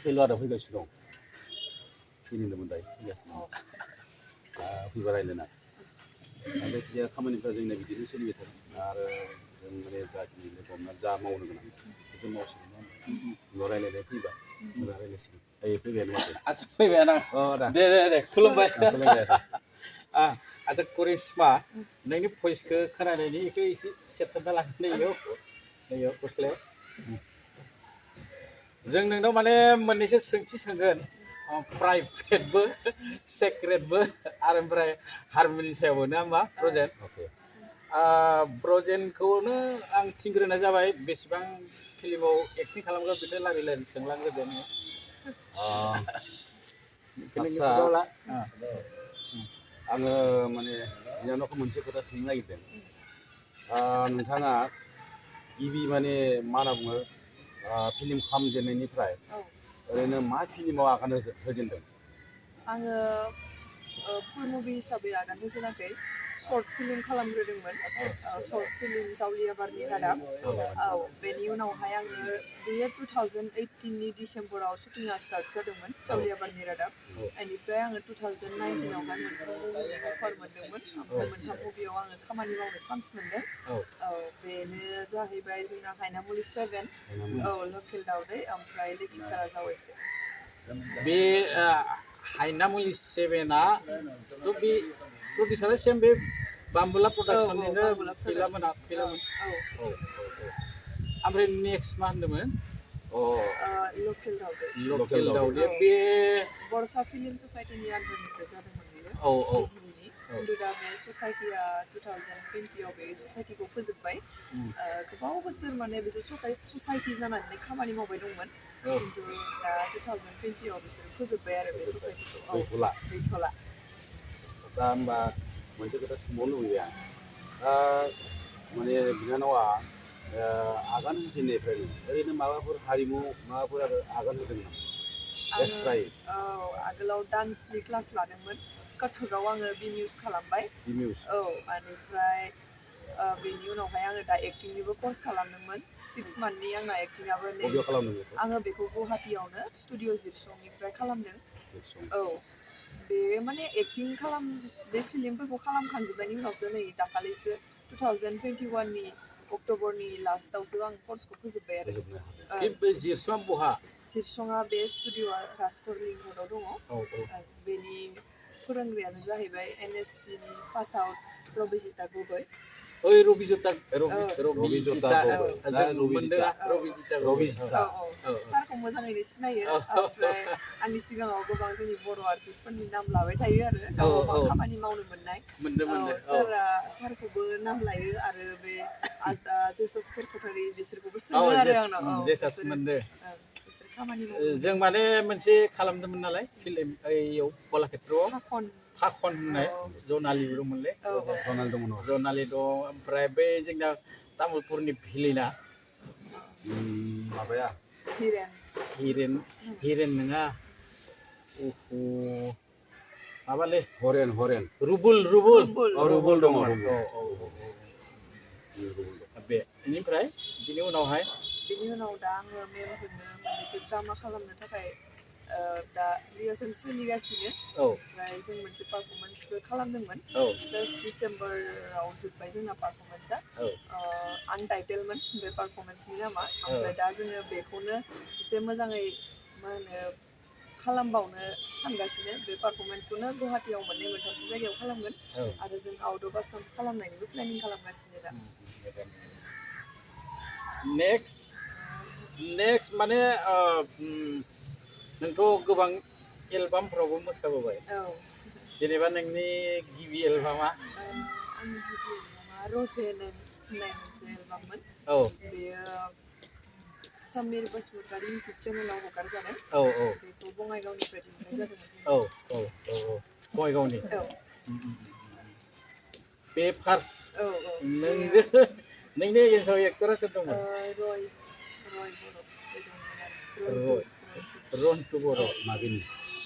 फैलाव फैगासिनो दं फैनोमोन दायो फैगासिनो दं फैबा रायज्लायना जायखिजाया खामानिफ्रा जोंना बिदिनो सोलिबाय थादों आरो जों माने जाखिनि लोगो हमनानै जा मावनो गोनां बेखौ मावसिगोन उनाव रायज्लायनाय फैबा उनाव रायज्लायसिगोन फैबायानो माथो आच्छा फैबायाना दे खुलुमबाय आच्छा करिश्मा नोंनि भइसखौ खोनानायनि इखौ एसे सेबथाबना लाखिनो नैयाव गस्लायाव जों नोंनाव माने मोननैसो सोंथि सोंगोन प्राइभेटबो सेक्रेटबो आरो ओमफ्राय हारमोननि सायावबो ना होमबा ब्रजेन ब्रजेनखौनो आं थिनग्रोनाय जाबाय बेसेबां फिल्माव एक्टिं खालामगोन बेखौ लारि लारि सोंलांग्रोदो नोङो आच्छा आङो माने बिनानावखौ मोनसे खोथा सोंनो नागिरदों नोंथाङा गिबि माने मा होनना बुङो फिल्म खालामजेननायनिफ्राय ओरैनो मा फिल्माव आगान होजेनदों आङो फुल मुभि हिसाबै आगान होजेनाखै शर्ट फिल्म खालामग्रोदोंमोन शर्ट फिल्म जावलिया बारनि रादाब बेनि उनावहाय आङो बेयो 2018नि डिसेम्बराव शुटिंआ स्टार्ट जादोंमोन जावलिया बारनि रादाब बेनिफ्राय आङो 2019आवहाय मोनथाम मुभिनि अफार मोन्दोंमोन ओमफ्राय मोनथाम मुभियाव आङो खामानि मावनो चान्स मोन्दों बेनो जाहैबाय जोंना हायनामुलि 7 लकेल दावदै ओमफ्राय लेखिसारा जावैसो बे हायनामुलि 7आ थ' बे प्रडिउसारा सेम बे बाम्बुला प्रडाक्सननिनो फिल्ममोन ओमफ्राय नेक्स्ट मा होनदोंमोन लकेल दावदै बे बरसा फिल्म ससाइटिनि आन्दारनिफ्राय जादोंमोन बेयो बिजनिनि खिन्थु दा बे ससाइटिया 2020आव बे ससाइटिखौ फोजोबबाय गोबाव बोसोर माने बिसोर ससाइटि जानानै खामानि मावबाय दंमोन खिन्थु दा 2020आव बिसोर फोजोबबाय आरो बे ससाइटिखौ गैथ'ला दा होमबा मोनसे खोथा सोंबावनो लुबैबाय आं माने बिनानावा आगान होजेननायनिफ्रायनो ओरैनो माबाफोर हारिमु माबाफोर आरो आगान होदों नामा एक्सट्रायै आगोलाव डान्सनि क्लास लादोंमोन कथकआव आङो बिमिउस खालामबाय बेनिफ्राय बेनि उनावहाय आङो दा एक्टिंनिबो कर्स खालामदोंमोन 6 मान्थनि आंना एक्टिंआबो आङो बेखौ गुवाहाटीयावनो स्टुडिअ जिरसंनिफ्राय खालामदों बे माने एक्टिं बे फिल्मफोरखौ खालामखांजोबनायनि उनावसो नै दाखालिसो 2021नि अक्ट'बरनि लास्टआवसो आं कर्सखौ फोजोबबाय आरो जिरसङा बहा जिरसङा बे स्टुडिअआ राजकर लिंक रडआव दङ बेनि फोरोंग्रायानो जाहैबाय NSTनि पास आउट रबिजिता गगৈ ओइ रबिजिता सारखौ मोजाङैनो सिनायो ओमफ्राय आंनि सिगाङाव गोबां जोंनि बर' आर्टिस्टफोरनि नाम लाबाय थायो आरो गाव खामानि मावनो मोननाय सारखौबो नाम लायो आरो बे आदा जेसास केरकटारि बिसोरखौबो सोङो आरो आंनाव बिसोर खामानि मावो जों माने मोनसे खालामदोंमोन नालाय फिल्म ओइयाव कलाक्षेत्रआव फाखन होननाय जनालिबो दंमोनलै जनालि दं ओमफ्राय बै जोंना तामुलपुरनि भिलेना माबाया हिरेन नङा माबालै हरेन रुबुल दङ बे बेनिफ्राय बिनि उनावहाय बिनि उनाव दा आङो मेमजोंनो मोनसे ड्रामा खालामनो थाखाय दा रिहार्सेल सोलिगासिनो ओमफ्राय जों मोनसे पारफरमेन्सबो खालामदोंमोन 1 डिसेम्बराव जोब्बाय जोंना पारफरमेन्सआ आनटाइटेलमोन बे पारफरमेन्सनि नामा ओमफ्राय दा जोङो बेखौनो एसे मोजाङै मा होनो खालामबावनो सानगासिनो बे पारफरमेन्सखौनो गुवाहाटीयाव मोननै मोनथामसो जायगायाव खालामगोन आरो जों आउट अफ आसाम खालामनायनिबो प्लेनिं खालामगासिनो दा नेक्स्ट माने नोंथ' गोबां एलबामफोरावबो मोसाबोबाय जेनेबा नोंनि गिबि एलबामा आंनि गिबि एलबामा रजेन होननाय मोनसे एलबाममोन बेयो समीर बसुमतारी इउटुब चेनेलाव हगारजादों बेखौ बङाइगावनिफ्राय दिहुननाय जादोंमोन बङाइगावनि बे फार्स्ट नोंनि एगेन्स्टआव एक्टरा सोर दंमोन रन्टु बर' माबिनि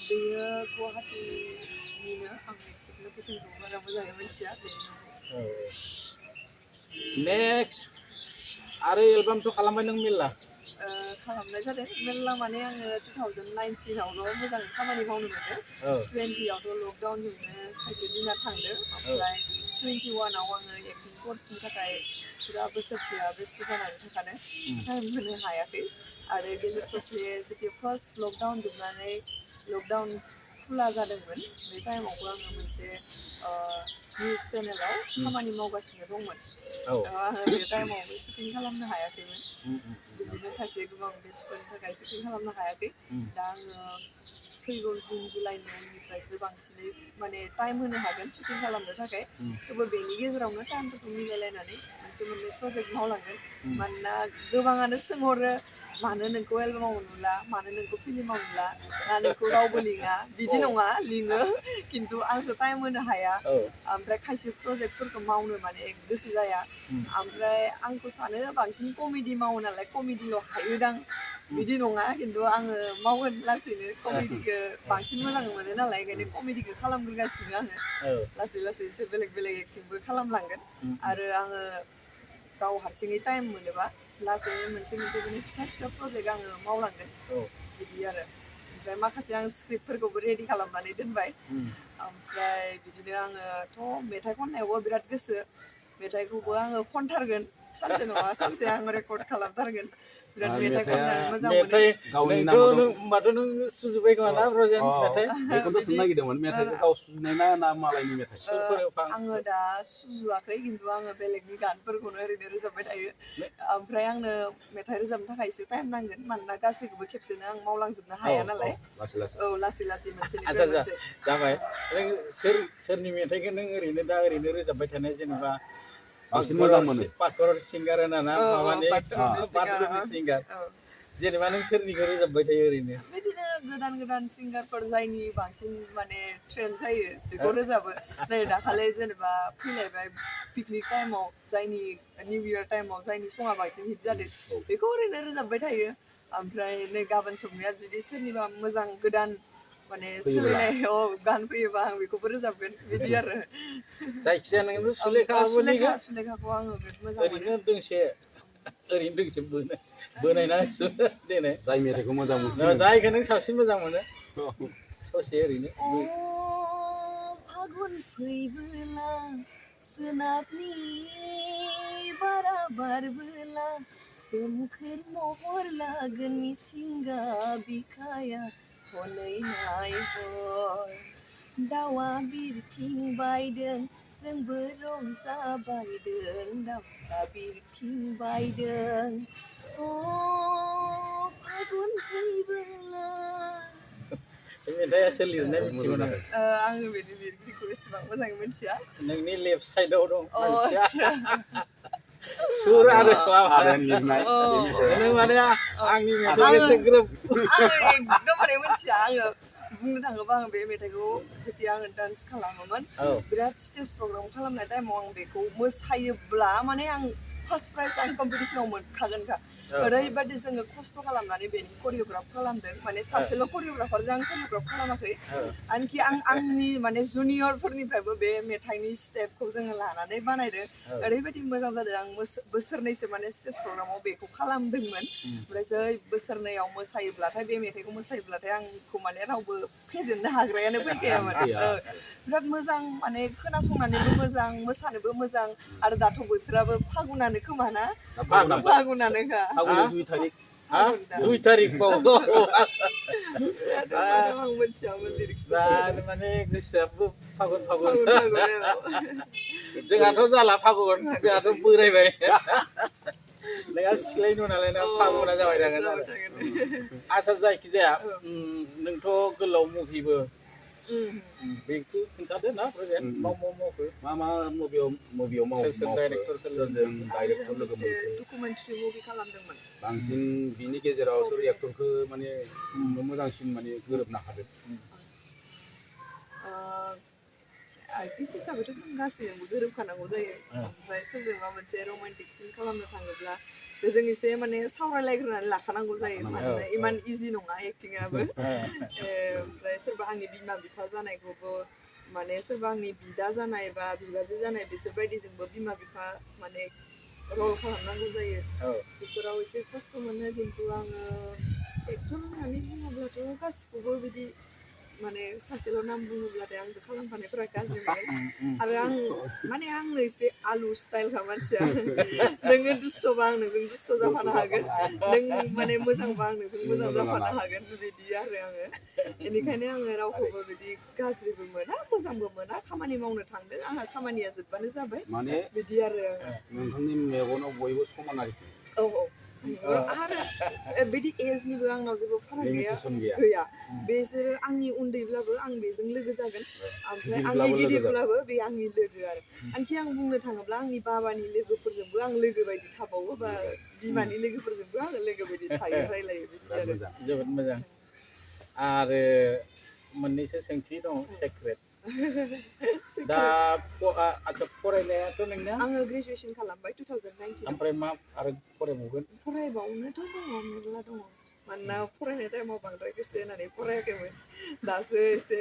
बेयो गुवाहाटीनिनो आं एक्जेक्ट लकेसनखौ बारा मोजाङै मिथिया बेनि नेक्स्ट आरो एलबामथ' खालामबाय नों मेरला खालामनाय जादों मेरला माने आङो 2019आवल' मोजां खामानि मावनो मोनदों 20आवथ' लकडाउनजोंनो खायसे दिना थांदों ओमफ्राय 21आव आङो एक्टिं कर्सनि थाखाय पुरा बोसोरसेया बेस्थ' जानानै थाखादों टाइम होनो हायाखै आरो गेजेर ससे जेथिया फार्स्ट लकडाउन जोबनानै लकडाउन खुला जादोंमोन बे टाइमावबो आङो मोनसे निउस चेनेलाव खामानि मावगासिनो दंमोन आङो बे टाइमावबो शुटिं खालामनो हायाखैमोन बिदिनो खायसे गोबां बेस्थ'नि थाखाय शुटिं खालामनो हायाखै दा आङो फैगौ जुन जुलाइनि उननिफ्रायसो बांसिनै माने टाइम होनो हागोन शुटिं खालामनो थाखाय थेवबो बेनि गेजेरावनो टाइमफोरखौ मिलायलायनानै मोनसे मोननै प्रजेक्ट मावलांगोन मानोना गोबाङानो सोंहरो मानो नोंखौ एलबामाव नुला मानो नोंखौ फिल्माव नुला ना नोंखौ रावबो लिङा बिदि नङा लिङो खिन्थु आंसो टाइम होनो हाया ओमफ्राय खायसे प्रजेक्टफोरखौ मावनो माने गोसो जाया ओमफ्राय आंखौ सानो बांसिन कमेडि मावो नालाय कमेडिल' हायोदां बिदि नङा खिन्थु आङो मावगोन लासैनो कमेडिखौ बांसिन मोजां मोनो नालाय ओंखायनो कमेडिखौ खालामग्रोगासिनो आङो लासै लासै एसे बेलेग बेलेग एक्टिंबो खालामलांगोन आरो आङो गाव हारसिङै टाइम मोनोबा लासैनो मोनसे मोनसे फिसा फिसा प्रजेक्ट आङो मावलांगोन बिदि आरो ओमफ्राय माखासे आं स्क्रिप्टफोरखौबो रेडि खालामनानै दोनबाय ओमफ्राय बिदिनो आङोथ' मेथाइ खननायावबो बिराद गोसो मेथाइखौबो आङो खनथारगोन सानसे नङा सानसे आं रेकर्ड खालामथारगोन बिराद मेथाइ खननानै मोजां मोनो होमबाथ' नों सुजुबाय खोमा ना ब्रजेन मेथाइ बेखौथ' सोंनो नागिरदोंमोन मेथाइखौ गाव सुजुनाय ना मालायनि मेथाइ आङो दा सुजुआखै खिन्थु आङो बेलेगनि गानफोरखौनो ओरैनो रोजाबबाय थायो ओमफ्राय आंनो मेथाइ रोजाबनो थाखाय एसे टाइम नांगोन मानोना गासैखौबो खेबसेनो आं मावलांजोबनो हाया नालाय लासै लासै मोनसेनिफ्राय मोनसे जाबाय नों सोरनि मेथाइखौ नों ओरैनो दा ओरैनो रोजाबबाय थानाय जेनेबा बांसिन मोजां मोनो पाखर सिंगार होना ना माबानि बाथरुमनि सिंगार जेनेबा नों सोरनिखौ रोजाबबाय थायो ओरैनो बिदिनो गोदान गोदान सिंगारफोर जायनि बांसिन माने ट्रेन्ड जायो बेखौ रोजाबो नै दाखालि जेनेबा फैलायबाय पिकनिक टाइमाव जायनि निउ इयार टाइमाव जायनि सङा बांसिन हिट जादों बेखौ ओरैनो रोजाबबाय थायो ओमफ्राय नै गाबोन समनिया जुदि सोरनिबा मोजां गोदान माने सोलिनायाव गान फैयोबा आं बेखौबो रोजाबगोन बिदि आरो जायखिजाया नोंथ' सुलेखाखौ आङो बिराद मोजां मोनो ओरैनो दोंसे बोनायना देनाय जाय मेथाइखौ मोजां मोनो जायखौ नों साबसिन मोजां मोनो ससे ओरैनो फागुन फैबोला सोनाबनि बारा बारबोला सोमखोर महर लागोन मिथिंगा बिखाया हनै नायहर दावा बिरथिं बायदों जोंबो रंजाबायदों दावा बिरथिं बायदों फागुन फैबोला मेथाइआ सोर लिरनाय मिथिगौ ना आङो बेनि लिरगिरिखौ एसेबां मोजाङै मिथिया नोंनि लेफ्ट साइडआव दं सुर आरो लिरनाय नों माने आंनि मेथाइखौसो ग्रोब आङो एकदमबारे मिथिया आङो बुंनो थाङोबा आं बे मेथाइखौ जेथिया आङो डान्स खालामोमोन बिराद स्टेज प्रग्राम खालामनाय टाइमाव आं बेखौ मोसायोब्ला माने आं फार्स्ट प्राइज आं कम्पिटिसनाव मोनखागोनखा ओरैबायदि जोङो खस्थ' खालामनानै बेनि करिय'ग्राफ खालामदों माने सासेल' करिय'ग्राफारजों आं करिय'ग्राफ खालामाखै आनखि आंनि माने जुनियरफोरनिफ्रायबो बे मेथाइनि स्टेपखौ जोङो लानानै बानायदों ओरैबायदि मोजां जादों आं बोसोरनैसो माने स्टेज प्रग्रामाव बेखौ खालामदोंमोन ओमफ्राय जै बोसोरनैयाव मोसायोब्लाथाय बे मेथाइखौ मोसायोब्लाथाय आंखौ माने रावबो फेजेननो हाग्रायानो फैखायामोन बिराद मोजां माने खोनासंनानैबो मोजां मोसानोबो मोजां आरो दाथ' बोथोराबो फागुनानो खोमा ना फागुनानोखा 2 तारिख बाव आं मोनथियामोन लिरिक्सखौ माने गोसोआबो फागुन जोंहाथ' जाला फागुन जोंहाथ' बोरायबाय नोंहा सिख्लायनो नालाय ना फागुना जाबाय थागोन आरो जायखिजाया नोंथ' गोलाव मुभिबो बेखौ खोन्थादो ना मावखो मा मुभियाव मावो सोर डाइरेक्टरजों लोगो मोनखो डकुमेन्टारि मुभि खालामदोंमोन बांसिन बिनि गेजेराव सोर एक्टरखौ माने मोजांसिन माने गोरोबनो हादों आर्टिस्ट हिसाबैथ' जों गासैजोंबो गोरोबखानांगौ जायो ओमफ्राय सोरजोंबा मोनसे रमान्टिक सिन खालामनो थाङोब्ला बेजों एसे माने सावरायलायग्रोनानै लाखानांगौ जायो मानोना इमान इजि नङा एक्टिंआबो ओमफ्राय सोरबा आंनि बिमा बिफा जानायखौबो माने सोरबा आंनि बिदा जानाय बा बिबाजै जानाय बिसोरबायदिजोंबो बिमा बिफा माने रल खालामनांगौ जायो औ बेफोराव एसे खस्थ' मोनो खिन्थु आङो एक्टर होननानै बुङोब्लाथ' गासिखौबो बिदि माने सासेल' नाम बुङोब्लाथाय आंबो खालामफानायफोरा गाज्रि मोनगोन आरो आं माने आंनो एसे आलु स्टाइलखा मानसिया नोङो दुस्थ'बा आं नोंजों दुस्थ' जाफानो हागोन नों माने मोजांबा आं नोंजों मोजां जाफानो हागोन बिदि आरो आङो बेनिखायनो आङो रावखौबो बिदि गाज्रिबो मोना मोजांबो मोना खामानि मावनो थांदों आंहा खामानिया जोब्बानो जाबाय माने बिदि आरो नोंथांनि मेगनाव बयबो समान आरोखि औ आरो बिदि एजनिबो आंनाव जेबो फाराग लिमिटेसन गैया गैया बिसोरो आंनि उन्दैब्लाबो आं बेजों लोगो जागोन ओमफ्राय आंनि गिदिरब्लाबो लोगो जागोन गिदिरब्लाबो बे आंनि लोगो आरो आनखि आं बुंनो थाङोब्ला आंनि बाबानि लोगोफोरजोंबो आं लोगो बायदि थाबावो बा बिमानि लोगोफोरजोंबो आङो लोगो बायदि थायो रायलायो बिदि बिराद आरो मोजां जोबोद मोजां आरो मोननैसो सोंथि दं सेक्रेट दा आচ্ছা फरायनायाथ' नोंना आङो ग्रेजुवेसन खालामबाय 2019 ओमफ्राय मा आरो फरायबावगोन फरायबावनोथ' दङ मेरला दङ मानोना फरायनाय टाइमाव बांद्राय गोसो होनानै फरायाखैमोन दासो एसे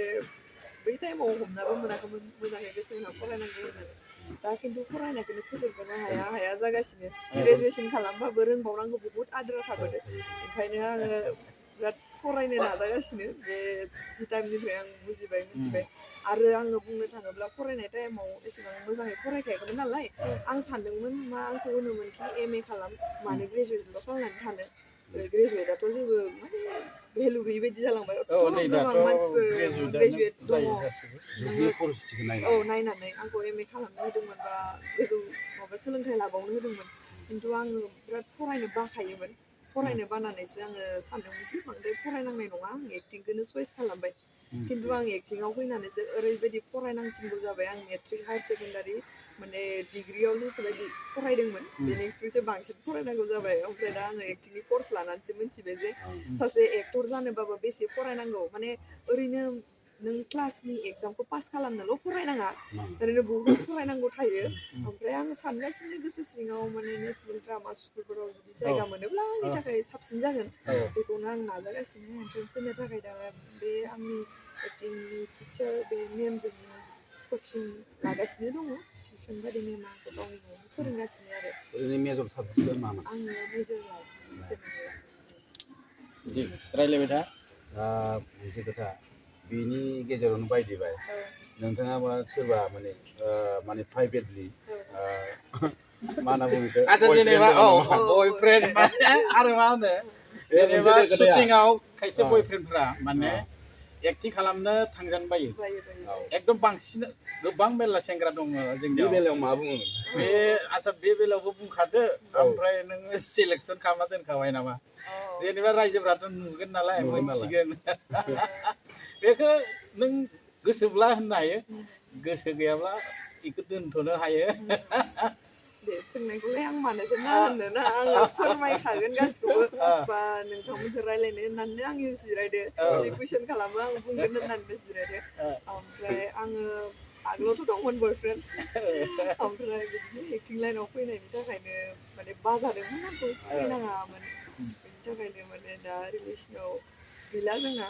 बै टाइमाव हमनाबो मोनाखैमोन मोजाङै गोसो होना फरायनांगौ होननानै दा खिन्थु फरायनायखौनो फोजोबनोनो हाया जागासिनो ग्रेजुवेसन खालामबाबो रोंबावनांगौ बहुद आद्रा थाबोदों ओंखायनो आङो बिराद फरायनो नाजागासिनो बे जि टाइमनिफ्राय आं बुजिबाय मिथिबाय आरो आङो बुंनो थाङोब्ला फरायनाय टाइमाव एसेबां मोजाङै फरायखायाखैमोन नालाय आं सानदोंमोन मा आंखौ होनोमोनखि एम ए खालाम मानो ग्रेजुवेटल' खालामनानै थानो ग्रेजुवेटआथ' जेबो माने भेलु गैयि बायदि जालांबाय नै गोबां दाथ' मानसिफोर ग्रेजुवेट दङ जुगनि परिस्थितिखौ औ नायनानै नायनानै आंखौ एम ए खालामनो होदोंमोन बा गोजौ माबा सोलोंथाइ लाबावनो होदोंमोन खिन्थु आङो बिराद फरायनो बाखायोमोन फरायनो बानानैसो आङो सानदोंमोनखि बांद्राय फरायनांनाय नङा आं एक्टिंखौनो चइस खालामबाय खिन्थु आं एक्टिङाव फैनानैसो ओरैबायदि फरायनांसिनगौ जाबाय आं मेट्रिक हायार सेकेन्डारि माने डिग्रियाव जेसेबायदि फरायदोंमोन बेनिख्रुइसो बांसिन फरायनांगौ जाबाय ओमफ्राय दा आङो एक्टिंनि कर्स लानानैसो मिथिबाय जे सासे एक्टर जानोबाबो बेसे फरायनांगौ माने ओरैनो नों क्लासनि एग्जामखौ पास खालामनोल' फरायनाङा ओरैनो बहुद फरायनांगौ थायो ओमफ्राय आं सानगासिनो गोसो सिङाव माने नेसनेल ड्रामा स्कुलफोराव जुदि जायगा मोनोब्ला आंनि थाखाय साबसिन जागोन बेखौनो आं नाजागासिनो एन्ट्रेन्स होनो थाखाय दा बे आंनि एक्टिंनि टिचार बे मेमजोंनो कचिं लागासिनो दङ टिउसन बायदि मेमा आंखौ गावनि न'आवनो फोरोंगासिनो आरो ओरैनो मेजर साबजेक्टआ मामोन आङो मेजर लाइफ दे रायलायबाय था दा मोनसे खोथा बेनि गेजेरावनो बायदिबाय नोंथाङा मा सोरबा माने प्राइभेटलि मा होनना बुङो बेखौ आচ্ছা जेनेबा बयफ्रेन्ड माने आरो मा होनो जेनेबा शुटिंआव खायसे बयफ्रेन्डफ्रा माने एक्टिं खालामनो थांजानो बायो एकदम बांसिन गोबां मेरला सेंग्रा दङ बे जोंनियाव बेलायाव मा बुङोमोन बे आচ্ছা बे बेलायावबो बुंखादो ओमफ्राय नोङो सिलेक्सन खालामना दोनखाबाय नामा जेनेबा रायजोफ्राथ' नुगोन नालाय मोनथिगोन बेखौ नों गोसोब्ला होननो हायो गोसो गैयाब्ला बेखौ दोनथ'नो हायो दे सोंनायखौलाय आं मानोथो ना होननो आङो फोरमायखागोन गासिखौबो बा नोंथांमोनजों रायलायनो होननानै आं जिरायदो जि कुइसन खालामो आं बुंगोन होननानै जिरायदो ओमफ्राय आङो आगोलावथ' दंमोन बयफ्रेन्ड ओमफ्राय बिदिनो एक्टिं लाइनाव फैनायनि थाखायनो माने बाजादोंमोन आंखौ फैनाङामोन बेनि थाखायनो माने दा रिलेसनाव गैला जोंना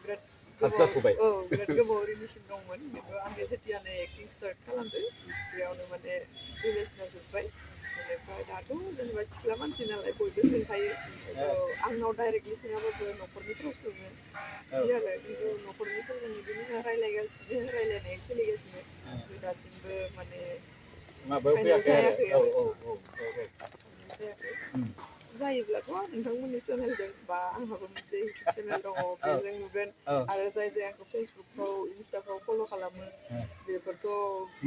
बिराद बिराद गोबाव रिलेसन दंमोन खिन्थु आङो जेथियानो एक्टिं स्टार्ट खालामदो बेयावनो माने रिलेसना जोब्बाय बेनिफ्राय दाथ' जेनेबा सिख्ला मानसि नालाय बयबो सोंखायो आंनाव डाइरेक्टलि सोङाबाबो न'खरनिफ्राव सोङो बिदि आरो खिन्थु न'खरनिफोरजों बिदिनो रायलायगासिनो रायलायनाय सोलिगासिनो दासिमबो माने माबायाव फाइनाल फैयाखै जायाखै आरो आरो जायोब्लाथ' नोंथांमोननि चेनेलजों बा आंहाबो मोनसे इउटुब चेनेल दङ बेजों नुगोन आरो जाय आंखौ फेसबुकफ्राव इन्स्टाफ्राव फल' खालामो बेफोरथ'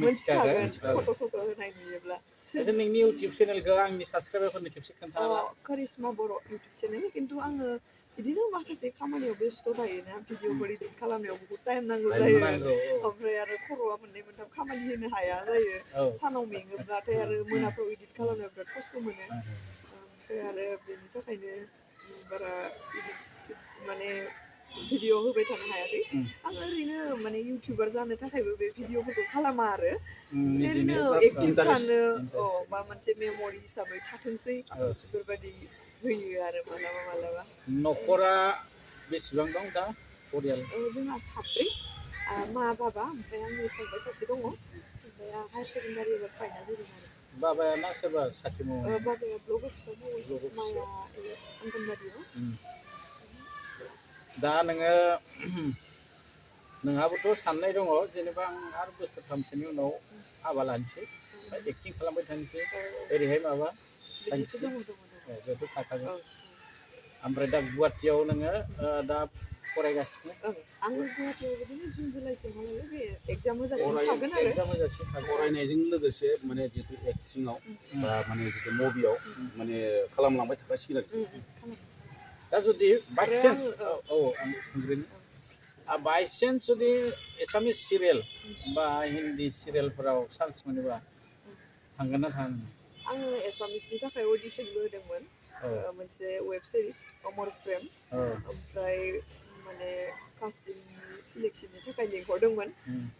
मोनथिखागोन फट' सट' होनाय नुयोब्ला नोंनि इउटुब चेनेलखौ आंनि साबसक्राइबारफोरनो खेबसे खोन्थाला करिश्मा बर' इउटुब चेनेल खिन्थु आङो बिदिनो माखासे खामानियाव बेस्थ' थायोना भिडिअफोर इडिट खालामनायाव बहुद टाइम नांगौ जायो ओमफ्राय आरो खर'आ मोननै मोनथाम खामानि होनो हाया जायो सानाव मेङोब्लाथाय आरो मोनाफ्राव इडिट खालामनायाव बिराद खस्थ' मोनो ओमफ्राय आरो बेनि थाखायनो बारा माने भिडिअ होबाय थानो हायाखै आं ओरैनो माने इउटुबार जानो थाखायबो बे भिडिअफोरखौ खालामा आरो ओरैनो एक्टिभ थानो बा मोनसे मेम'रि हिसाबै थाथोंसै बेफोरबायदि होयो आरो मालाबा मालाबा न'खरा बेसेबां दं दा परियाल जोंहा साब्रै मा बाबा ओमफ्राय आंनि फंबाय सासे दङ ओमफ्राय आं हायार सेकेन्डारि एबार फाइनाल होदों आरो बाबायाना सोरबा साख्रि मावो बाबाया ब्लक अफिसाव मावो माया अंगनबादियाव दा नोङो नोंहाबोथ' साननाय दङ जेनेबा आं आरो बोसोरथामसोनि उनाव हाबा लानोसै एक्टिं खालामबाय थानोसै ओरैहाय माबा थांखि बेथ' थाखागोन ओमफ्राय दा गुवाहाटियाव नोङो दा फरायगासिनो आङो गुवाहाटियाव बिदिनो जुन जुलाइसिमहालागै बे एग्जाम होजासिम थागोन आरो एग्जाम होजासिम थागोन फरायनायजों लोगोसे माने जितु एक्टिंआव बा माने जितु मुभियाव माने खालामलांबाय थाखासिगोन आरो दा जुदि बायचान्स औ आं सोंग्रोनि बायचान्स जुदि एसामिस सिरियाल बा हिन्दी सिरियालफोराव चान्स मोनोबा थांगोन ना थाङा आङो एसामिसनि थाखाय अडिशनबो होदोंमोन मोनसे वेब सिरिज अमर फ्रेम ओमफ्राय माने कास्टिंनि सिलेक्शननि थाखाय लिंहरदोंमोन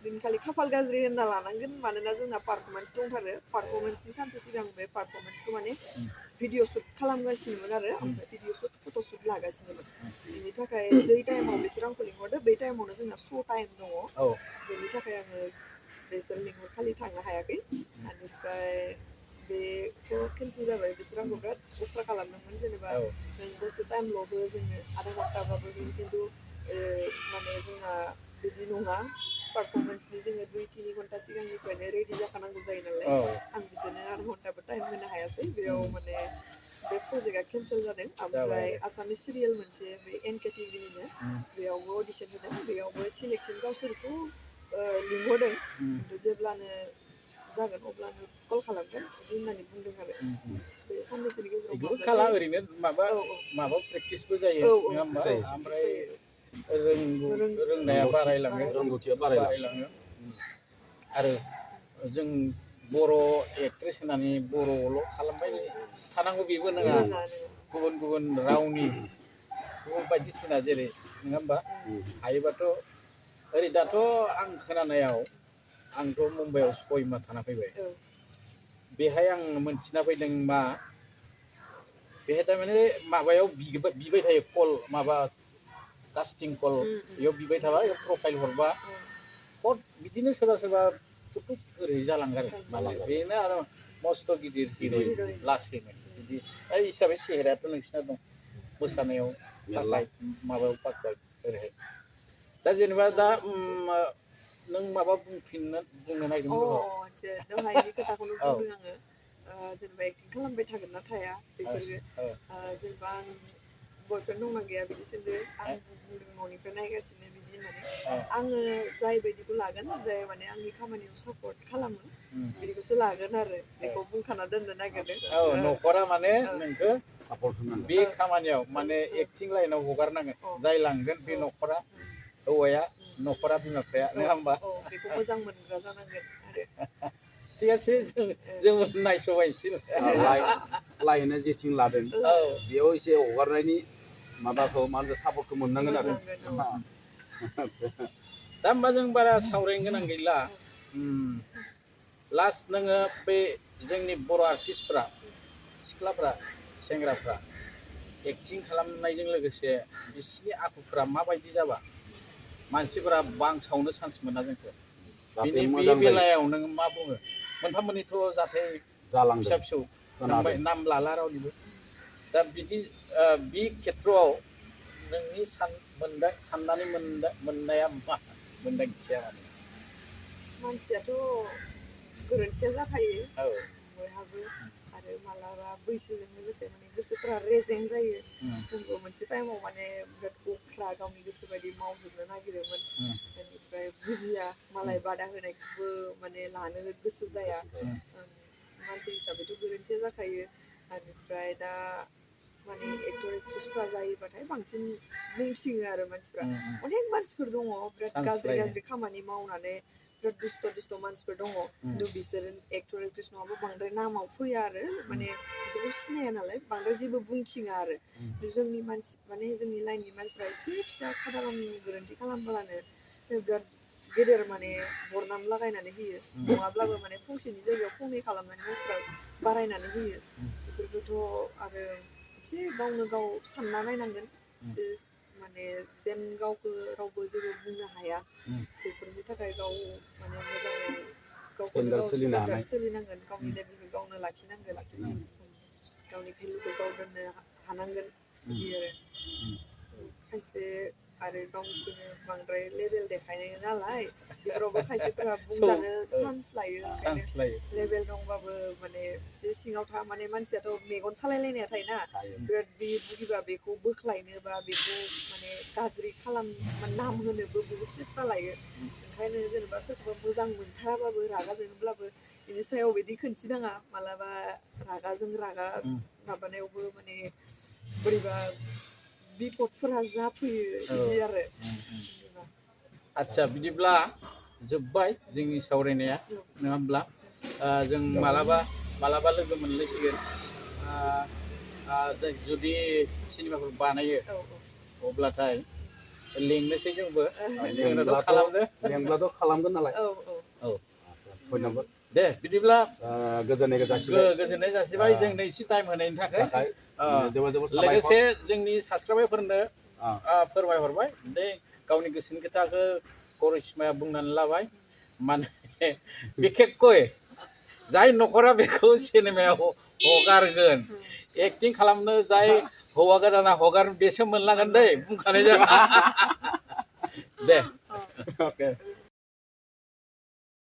दिनखालि खाफाल गाज्रि होनना लानांगोन मानोना जोंना पारफरमेन्स दंथारो पारफरमेन्सनि सानसे सिगां बे पारफरमेन्सखौ माने भिडिअ शुट खालामगासिनोमोन आरो ओमफ्राय भिडिअ शुट फट' शुट लागासिनोमोन बेनि थाखाय जै टाइमाव बिसोर आंखौ लिंहरदो बे टाइमावनो जोंना श' टाइम दङ बेनि थाखाय आङो बिसोर लिंहरखालि थांनो हायाखै बेनिफ्राय बेथ' केन्सेल जाबाय बिसोर आंखौ बिराद अख्रा खालामदोंमोन जेनेबा नों दसे टाइमल' हो जोंनो आधा घन्टाबाबो हो खिन्थु माने जोंना बिदि नङा पारफरमेन्सनि जोङो 2-3 घन्टा सिगांनिफ्रायनो रेडि जाखानांगौ जायो नालाय आं बिसोरनो आधा घन्टाबो टाइम होनो हायासै बेयाव माने बे प्रजेक्टआ केन्सेल जादों ओमफ्राय आसामिस सिरियाल मोनसे बे NKTVनिनो बेयावबो अडिशन होदों बेयावबो सिलेक्शन गावसोरथ' लिंहरदों खिन्थु जेब्लानो जागोन अब्लानो कल खालामगोन बिदि होननानै बुंदों आरो बे साननैसोनि गेजेराव खाला ओरैनो माबा प्रेक्टिसबो जायो नङा होमबा ओमफ्राय रोंनाया बारायलाङो रोंगौथिया बारायलाङो आरो जों बर' एक्ट्रेस होननानै बर'ल' खालामबाय थानांगौ बेबो नङा गुबुन गुबुन रावनि गुबुन बायदिसिना जेरै नङा होमबा हायोबाथ' ओरै दाथ' आं खोनानायाव आंथ' मुम्बाइआव 6 माह थाना फैबाय बेहाय आं मोनथिना फैदों मा बेहाय थारमाने माबायाव बिबाय थायो कल माबा कास्टिं कल बेयाव बिबाय थाबा बेयाव प्रफाइल हरबा हद बिदिनो सोरबा सोरबा फुटुक ओरै जालाङो आरो बेनो आरो मस्थ' गिदिर हिर'इन लासैनो बिदि हिसाबै सेहेरायाथ' नोंसिना दं मोसानायाव पाकबाय माबायाव पाकबाय ओरैहाय दा जेनेबा दा नों माबा बुंनो नागिरदोंमोन दहायनि खोथाखौनो बुंदों आङो जेनेबा एक्टिं खालामबाय थागोन ना थाया बेफोरखौ जेनेबा आं बयफ्रेन्ड दंना गैया बिदि सोंदो आं बुंदों न'निफ्राय नायगासिनो बिदि होननानै आङो जाय बायदिखौ लागोन जाय माने आंनि खामानियाव सापर्ट खालामो बिदिखौसो लागोन आरो बेखौ बुंखाना दोननो नागिरदों न'खरा माने नोंखौ सापर्ट होनांगोन बे खामानियाव माने एक्टिं लाइनाव हगारनांगोन जाय लांगोन बे न'खरा हौवाया न'खरा बिमा बिफाया नङा होमबा बेखौ मोजां मोनग्रा जानांगोन आरो थिगासे जों नायसबायसै लाइना जेथिं लादों बेयाव एसे हगारनायनि माबाखौ मा होनो सापर्टखौ मोननांगोन आरो दा होमबा जों बारा सावरायनो गोनां गैला लास्ट नोङो बे जोंनि बर' आर्टिस्टफ्रा सिख्लाफ्रा सेंग्राफ्रा एक्टिं खालामनायजों लोगोसे बिसिनि आखुफ्रा माबायदि जाबा मानसिफोरा बांसावनो चान्स मोना जोंखौ बिनि बे बेलायाव नों मा बुङो मोनफा मोननैथ' जाथाय फिसा फिसौ नाम लाला रावनिबो दा बिदि बे खेथ्रआव नोंनि साननानै मोननाया मा मोनदांथिया मानसियाथ' गोरोन्थिया जाखायो बयहाबो आरो मालाबा बैसोजों लोगोसे माने गोसोफोरा रेजें जायो जोंबो मोनसे टाइमाव माने बिराद अख्रा गावनि गोसो बायदि मावजोबनो नागिरोमोन बेनिफ्राय बुजिया मालाय बादा होनायखौबो माने लानो गोसो जाया मानसि हिसाबैथ' गोरोन्थिया जाखायो बेनिफ्राय दा माने एक्टर एक्ट्रेसफ्रा जायोबाथाय बांसिन बुंसिङो आरो मानसिफ्रा अनेक मानसिफोर दङ बिराद गाज्रि खामानि मावनानै बिराद दुस्थ' मानसिफोर दङ खिन्थु बिसोरो एक्टर एक्ट्रेस नङाबा बांद्राय नामाव फैया आरो माने बिसोरखौ सिनाया नालाय बांद्राय जेबो बुंथिङा आरो जोंनि मानसि माने जोंनि लाइननि मानसिफ्रा एसे फिसा खादारन गोरोन्थि खालामब्लानो बिराद गेदेर माने बरनाम लागायनानै होयो नङाब्लाबो माने फंसेनि जायगायाव फंनै खालामनानै मानसिफ्रा बारायनानै होयो बेफोरखौथ' आरो एसे गावनो गाव सानना नायनांगोन माने जेन गावखौ रावबो जेबो बुंनो हाया बेफोरनि थाखाय गाव माने मोजाङै गावखौनो गाव सोलिनो हानाय स्टेन्डार्ड सोलिनांगोन गावनि लेभेलखौ गावनो लाखिनांगोन गावनि भेलुखौ गाव दोननो हानांगोन बिदि आरो खायसे आरो गावखौनो बांद्राय लेभेल देखायनाय नालाय बेफोरावबो खायसेफोरा बुंजानो चान्स लायो ओंखायनो लेभेल दंबाबो माने एसे सिङाव था माने मानसियाथ' मेगन सालायलायनाया थायोना बिराद बे बुगिबा बेखौ बोख्लायनो बा बेखौ माने गाज्रि नाम होनोबो बुहुत सेस्था लायो ओंखायनो जेनेबा सोरखौबा मोजां मोनथाराबाबो रागा जोङोब्लाबो बिनि सायाव बिदि खोन्थिनाङा मालाबा रागाजों रागा माबानायावबो माने बोरैबा बिपदफोरा जाफैयो बिदि आरो आदसा बिदिब्ला जोब्बाय जोंनि सावरायनाया नङा होमब्ला जों मालाबा लोगो मोनलायसिगोन जुदि सिनेमाफोर बानायो अब्लाथाय लिंनोसै जोंबो लेंब्लाथ' खालामगोन नालाय औ धन्यबाद दे बिदिब्ला गोजोननाय जासिबाय जोंनो एसे टाइम होनायनि थाखाय जोबोद लोगोसे जोंनि साबस्क्राइबारफोरनो फोरमायहरबाय दे गावनि गोसोनि खोथाखौ करिश्माया बुंनानै लाबाय माने बिखेखय जाय न'खरा बेखौ सिनेमायाव हगारगोन एक्टिं खालामनो जाय हौवा गोदाना हगार बेसो मोनलांगोन दै बुंखानाय जाबाय दे अके